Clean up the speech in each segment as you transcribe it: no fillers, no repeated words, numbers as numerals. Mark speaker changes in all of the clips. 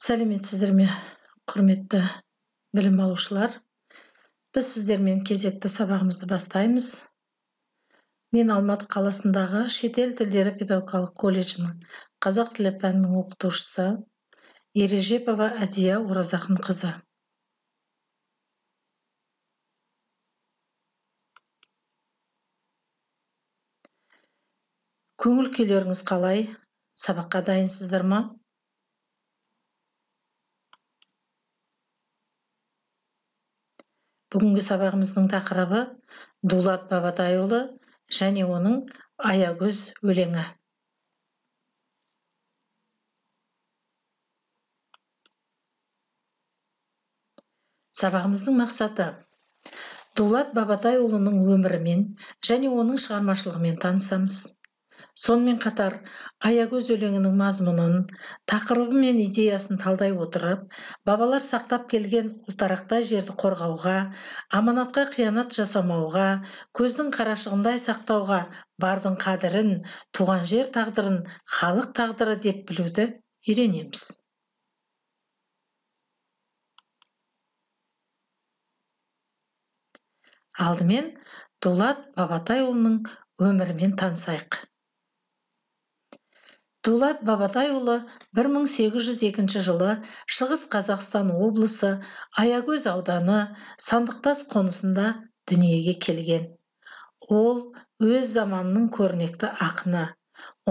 Speaker 1: Сәлеметсіздер ме, құрметті білім алушылар? Біз сіздермен кезекті сабағымызды бастаймыз. Мен Алматы қаласындағы шетел тілдері педагогикалық колледжінің қазақ тілі пәнінің оқытушысы Ережепова Әдия Оразақынқызы. Көңіл күйлеріңіз қалай? Сабаққа дайынсыздар ма? Бүгінгі сабағымыздың тақырыбы Дулат Бабатайұлы және оның Аягөз өлеңі. Сабағымыздың мақсаты Дулат Бабатайұлының өмірімен және оның шығармашылығымен танысамыз. Сонымен қатар Аягөз өлеңінің мазмұнын, тақырыбы мен идеясын талдай отырып, бабалар сақтап келген ұлтарақтай жерді қорғауға, аманатқа қиянат жасамауға, көздің қарашығындай сақтауға, бардың қадірін, туған жер тағдырын, халық тағдыры деп білуді үйренеміз. Алдымен Дулат Бабатайұлының өмірімен танысайық. Дулат Бабатайұлы 1802 жылы Шығыс Қазақстан облысы Аягөз ауданы Сандықтас қонысында дүниеге келген. Ол өз заманының көрнекті ақыны.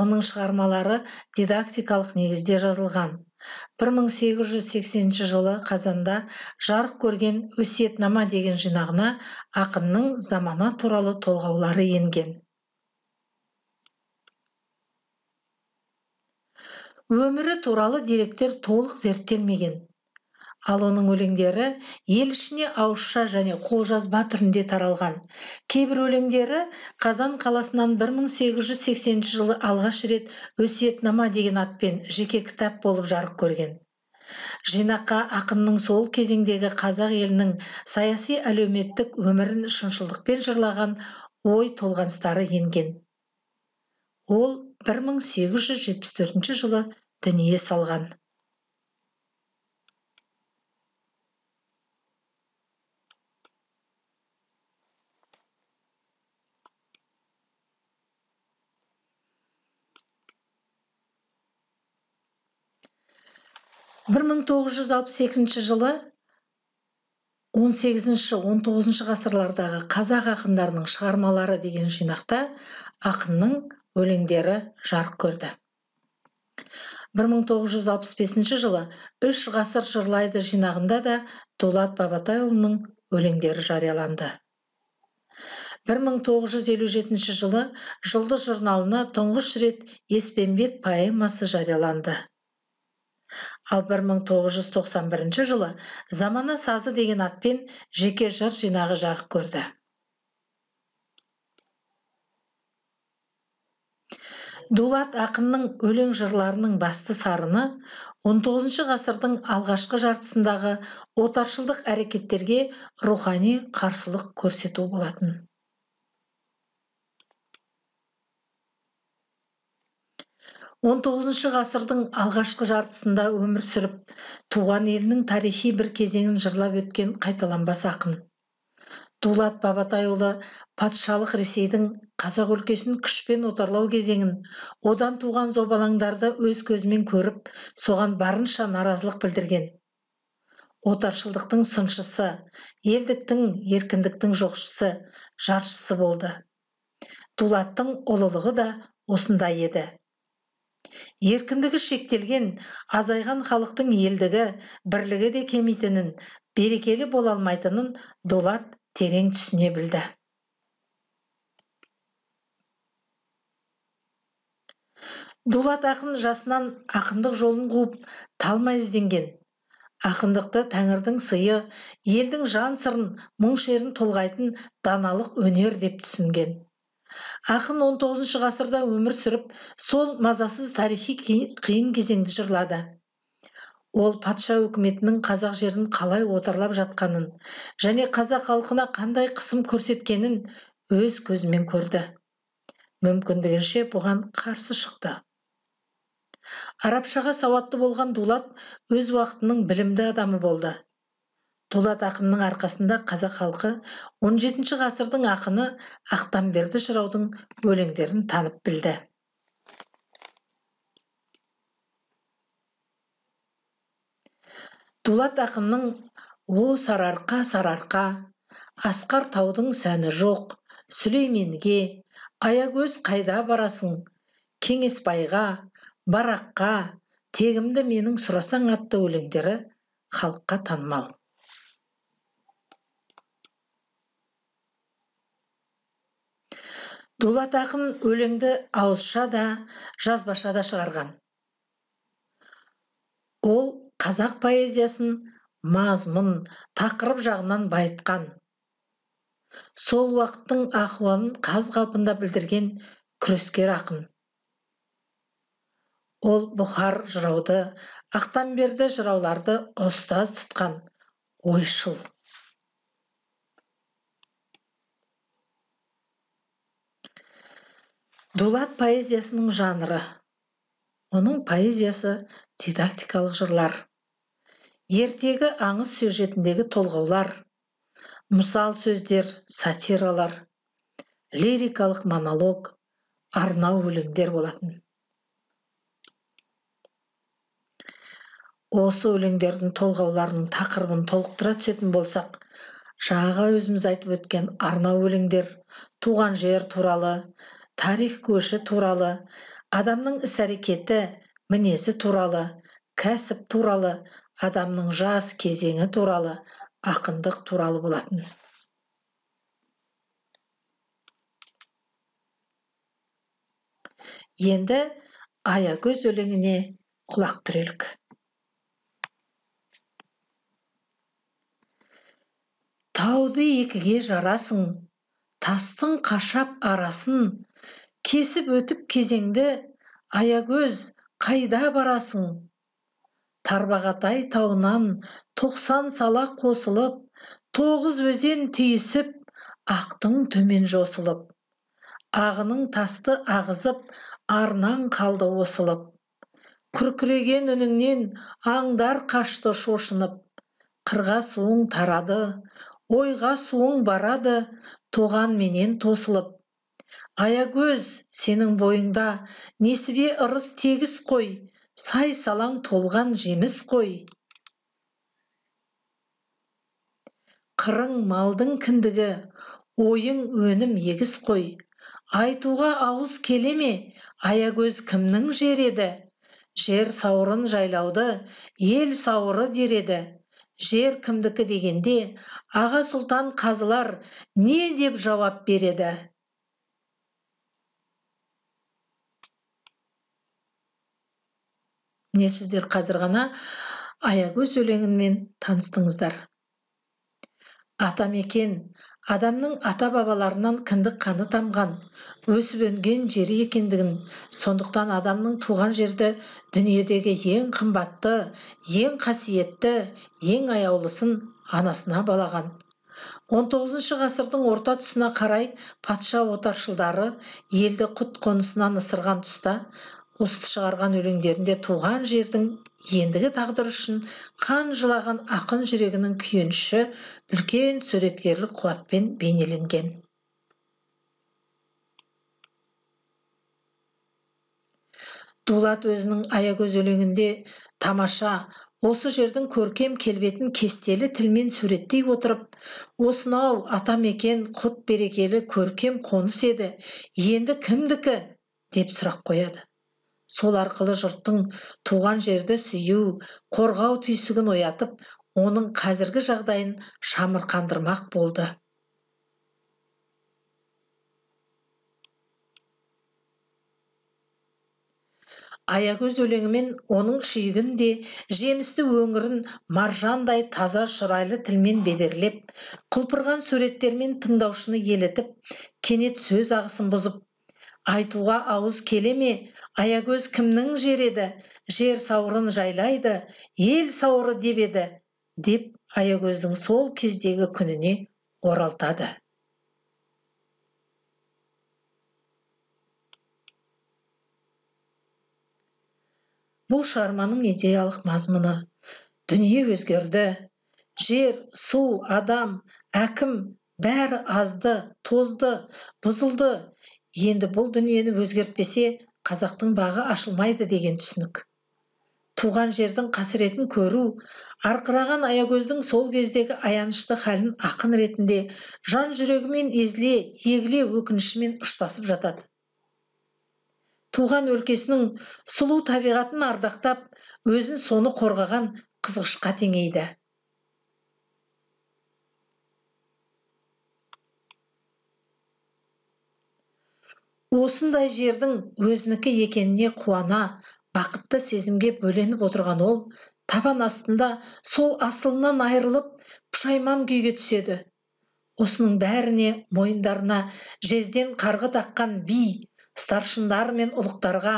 Speaker 1: Оның шығармалары дидактикалық негізде жазылған. 1880 жылы қазанда жарық көрген Өсиетнама деген жинағына ақынның замана туралы толғаулары енген. Өмірі туралы деректер толық зерттелмеген. Ал оның өлеңдері ел ішіне ауызша және қолжазба түрінде таралған. Кейбір өлеңдері Қазан қаласынан 1880 жылы алғаш рет Өсиетнама деген атпен жеке кітап болып жарық көрген. Жинаққа ақынның сол кезеңдегі қазақ елінің саяси әлеуметтік өмірін шыншылдықпен жырлаған ой толғаныстары енген. Ол 1874 жылы дүние салған. Бір 1962 жылы 18-19 ғасырлардағы қазақ ақындарының шығармалары деген жинақта ақынның өлеңдері жарық көрді. 1965 жылы Үш ғасыр жырлайды жинағында да Дулат Бабатайұлының өлеңдері жарияланды. 1957 жылы Жұлдыз журналына тұңғыш рет Еспенбет поэмасы жарияланды. Ал 1991 жылы Замана сазы деген атпен жеке жыр жинағы жарық көрді. Дулат ақынның өлең жырларының басты сарыны 19 ғасырдың алғашқы жартысындағы отаршылдық әрекеттерге рухани қарсылық көрсету болатын. 19 ғасырдың алғашқы жартысында өмір сүріп, туған елінің тарихи бір кезеңін жырлап өткен қайталанбас ақын. Дулат Бабатайұлы патшалық Ресейдің қазақ өлкесін күшпен отарлау кезеңін, одан туған зобалаңдарды өз көзімен көріп, соған барынша наразылық білдірген. Отаршылдықтың сыншысы, елдіктің, еркіндіктің жоқшысы, жаршысы болды. Дулаттың ұлылығы да осында еді. Еркіндігі шектелген, азайған халықтың елдігі, бірлігі де кемитінін, берекелі бола алмайтынын Дулат терең түсіне білді. Дулат ақын жасынан ақындық жолын қуып, талмай ізденген. Ақындықты тәңірдің сыйы, елдің жан сырын, мұң шерін толғайтын даналық өнер деп түсінген. Ақын 19 ғасырда өмір сүріп, сол мазасыз тарихи қиын кезеңді жырлады. Ол патша үкіметінің қазақ жерін қалай отарлап жатқанын және қазақ халқына қандай қысым көрсеткенін өз көзімен көрді. Мүмкіндігінше бұған қарсы шықты. Арабшаға сауатты болған Дулат өз уақытының білімді адамы болды. Дулат ақынның арқасында қазақ халқы 17 ғасырдың ақыны Ақтамберді жыраудың өлеңдерін танып білді. Дулат ақынның «О Сарыарқа, Сарыарқа, асқар таудың сәні жоқ», Сүлейменге, Аягөз қайда барасың, Кеңесбайға, Бараққа, Тегімді менің сұрасаң атты өлеңдері халыққа танымал. Дулат ақын өлеңді ауызша да, жазбаша да шығарған. Ол қазақ поэзиясын мазмұн, тақырып жағынан байытқан. Сол уақыттың ахуалын қаз қалпында білдірген күрескер ақын. Ол Бұхар жырауды, Ақтамберді жырауларды ұстаз тұтқан ойшыл. Дулат поэзиясының жанры. Оның поэзиясы дидактикалық жырлар, ертегі аңыз сюжетіндегі толғаулар, мысал сөздер, сатиралар, лирикалық монолог, арнау өлеңдер болатын. Осы өлеңдердің толғауларының тақырыбын толықтыра түсетін болсақ, жаңағы өзіміз айтып өткен арнау өлеңдер туған жер туралы, тарих көші туралы, адамның іс-әрекеті, мінезі туралы, кәсіп туралы, адамның жас кезеңі туралы, ақындық туралы болатын. Енді Аягөз өлеңіне құлақ түрелік. Тауды екіге жарасың, тастың қашап арасын, кесіп өтіп кезеңді, Аягөз қайда барасың? Тарбағатай тауынан 90 сала қосылып, 9 өзен түйісіп, ақтың төмен жосылып. Ағының тасты ағызып, арнаң қалды осылып. Күркіреген үніңнен аңдар қашты шошынып. Қырға суың тарады, ойға суың барады, тоған менен тосылып. Аягөз, сенің бойыңда несібе ырыс тегіс қой, сай салаң толған жеміс қой. Қырың малдың кіндігі, ойың өнім егіс қой. Айтуға ауыз келе ме, Аягөз кімнің жері еді? Жер сауырын жайлауды, ел сауыры дер еді. Жер кімдікі дегенде, аға сұлтан қазылар не деп жауап береді? Міне сіздер қазір ғана Аягөз өлеңімен таныстыңыздар. Атамекен адамның ата-бабаларынан кіндік қаны тамған, өсіп өнген жері екендігін, сондықтан адамның туған жерді дүниедегі ең қымбатты, ең қасиетті, ең аяулысын анасына балаған. 19 ғасырдың орта тұсына қарай патша отаршылдары елді құт қонысынан ысырған тұста осы шығарған өлеңдерінде туған жердің ендігі тағдыры үшін қан жылаған ақын жүрегінің күйініші үлкен суреткерлік қуатпен бейнеленген. Дулат өзінің Аягөз өлеңінде тамаша осы жердің көркем келбетін кестелі тілмен суреттей отырып, осынау атамекен құт берекелі көркем қоныс еді, енді кімдікі деп сұрақ қояды. Сол арқылы жұрттың туған жерді сүю, қорғау түйсігін оятып, оның қазіргі жағдайын шамырқандырмақ болды. Аягөз өлеңімен оның шүйгін де жемісті өңірін маржандай таза шұрайлы тілмен бедерлеп, құлпырған суреттермен тыңдаушыны елітіп, кенет сөз ағысын бұзып, айтуға ауыз келе ме, Аягөз кімнің жері еді, жер сауырын жайлайды, ел сауыры деп еді, деп Аягөздің сол кездегі күніне оралтады. Бұл шығарманың идеялық мазмұны: дүние өзгерді, жер, су, адам, әкім бәрі азды, тозды, бұзылды. Енді бұл дүниені өзгертпесе, қазақтың бағы ашылмайды деген түсінік. Туған жердің қасіретін көру, арқыраған Аягөздің сол кездегі аянышты халін ақын ретінде жан жүрегімен езіле, егіле өкінішімен ұштасып жатады. Туған өлкесінің сұлу табиғатын ардақтап, өзін соны қорғаған қызғышқа теңейді. Осындай жердің өзінікі екеніне қуана, бақытты сезімге бөленіп отырған ол, табан астында сол асылынан айырылып, пұшайман күйге түседі. Осының бәріне мойындарына жезден қарғы таққан би, старшындар мен ұлықтарға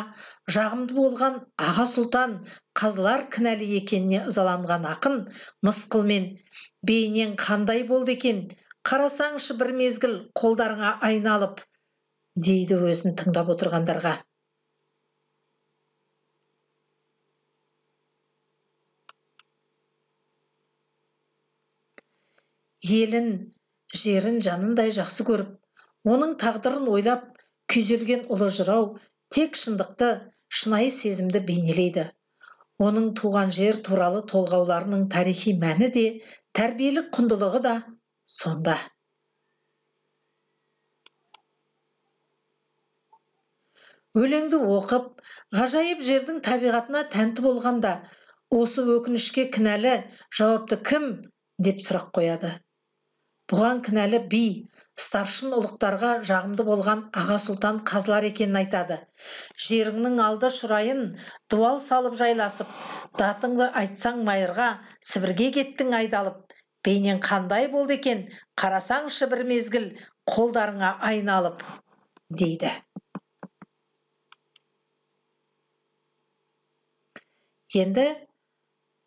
Speaker 1: жағымды болған аға сұлтан, қазылар кінәлі екеніне ызаланған ақын мысқылмен: бейнең қандай болды екен, қарасаңшы бір мезгіл қолдарыңа айналып, дейді өзін тыңдап отырғандарға. Елін, жерін жанындай жақсы көріп, оның тағдырын ойлап күйзелген ұлы жырау тек шындықты, шынайы сезімді бейнелейді. Оның туған жер туралы толғауларының тарихи мәні де, тәрбиелік құндылығы да сонда. Өлеңді оқып, ғажайып жердің табиғатына тәнті болғанда, осы өкінішке кінәлі жауапты кім деп сұрақ қояды. Бұған кінәлі би, старшын ұлықтарға жағымды болған аға сұлтан қазылар екенін айтады. Жеріңнің алды шұрайын дуал салып жайласып, датыңды айтсаң майырға, Сібірге кеттің айдалып. Бейнең қандай болды екен, қарасаңшы бір мезгіл қолдарыңа айналып, дейді. Енді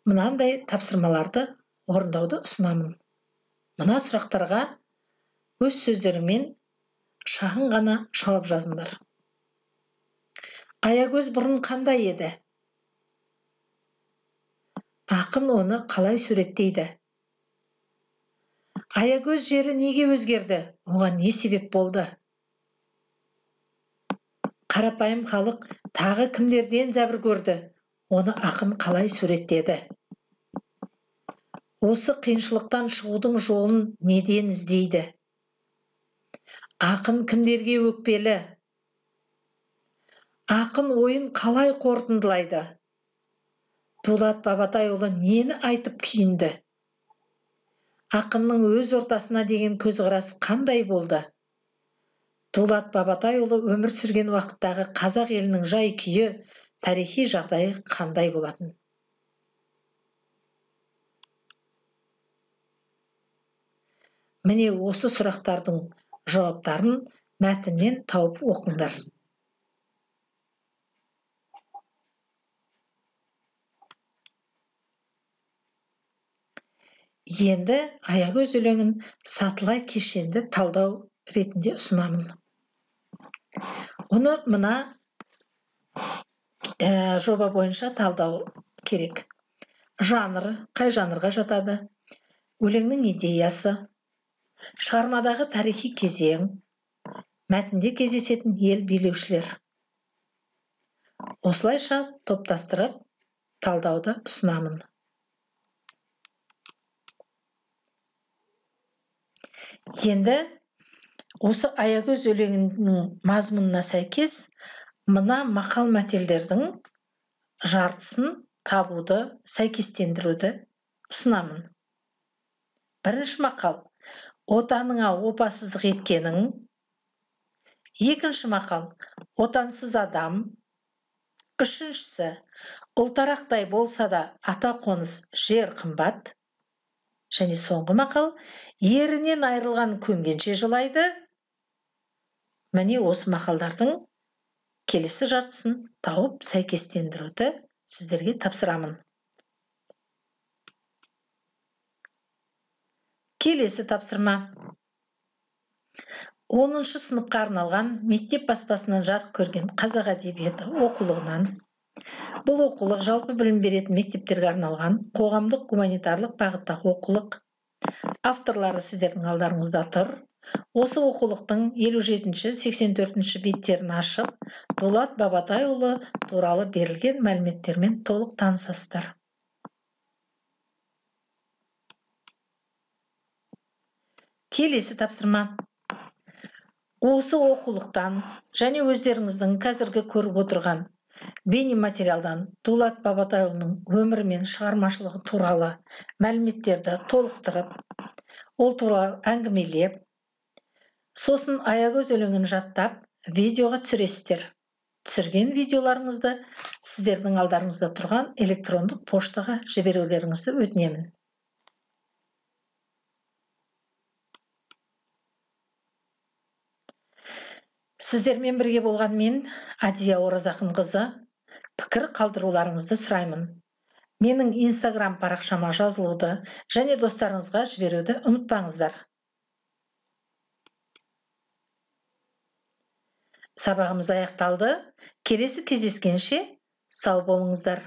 Speaker 1: мынандай тапсырмаларды орындауды ұсынамын. Мына сұрақтарға өз сөздеріңмен шағын ғана жауап жазыңдар. Аягөз бұрын қандай еді? Ақын оны қалай суреттейді? Аягөз жері неге өзгерді? Оған не себеп болды? Қарапайым халық тағы кімдерден зәбір көрді? Оны ақын қалай суреттеді? Осы қиыншылықтан шығудың жолын неден іздейді? Ақын кімдерге өкпелі? Ақын ойын қалай қорытындылайды? Дулат Бабатайұлы нені айтып күйінді? Ақынның өз ортасына деген көзқарасы қандай болды? Дулат Бабатайұлы өмір сүрген уақыттағы қазақ елінің жай-күйі, тарихи жағдайы қандай болатын? Міне осы сұрақтардың жауаптарын мәтіннен тауып оқыңдар. Енді Аягөз өлеңін сатылай кешенді талдау ретінде ұсынамын. Оны мына жоба бойынша талдау керек. Жанры, қай жанрға жатады, өлеңнің идеясы, шығармадағы тарихи кезең, мәтінде кездесетін ел билеушілер. Осылайша топтастырып талдауды ұсынамын. Енді осы Аягөз өлеңінің мазмұнына сәйкес мына мақал-мәтелдердің жартысын табуды, сәйкестендіруді ұсынамын. Бірінші мақал: отаныңа опасыздық еткенің. Екінші мақал: отансыз адам. Үшіншісі: ұлтарақтай болса да ата қоныс жер қымбат. Және соңғы мақал: ерінен айырылған көмгенше жылайды. Міне осы мақалдардың келесі жартысын тауып сәйкестендіруді сіздерге тапсырамын. Келесі тапсырма. 10-сыныпқа арналған мектеп баспасынан жарық көрген қазақ әдебиеті оқулығынан Бұл оқулық жалпы білім беретін мектептерге арналған қоғамдық гуманитарлық бағыттағы оқулық. Авторлары сіздердің алдарыңызда тұр. Осы оқулықтың 57-ші, 84-ші беттерін ашып, Дулат Бабатайұлы туралы берілген мәліметтермен толық танысасыздар. Келесі тапсырма. Осы оқулықтан және өздеріңіздің қазіргі көріп отырған бейнематериалдан Дулат Бабатайұлының өмірі мен шығармашылығы туралы мәліметтерді толықтырып, ол туралы әңгімелеп, сосын Аягөз өлеңін жаттап, видеоға түсіресіздер. Түсірген видеоларыңызды сіздердің алдарыңызда тұрған электрондық поштаға жіберулеріңізді өтінемін. Сіздермен бірге болған мен, Адия Оразақынқызы, пікір қалдыруларыңызды сұраймын. Менің Инстаграм парақшама жазылуды және достарыңызға жіберуді ұмытпаңыздар. Сабағымыз аяқталды. Келесі кездескенше сау болыңыздар.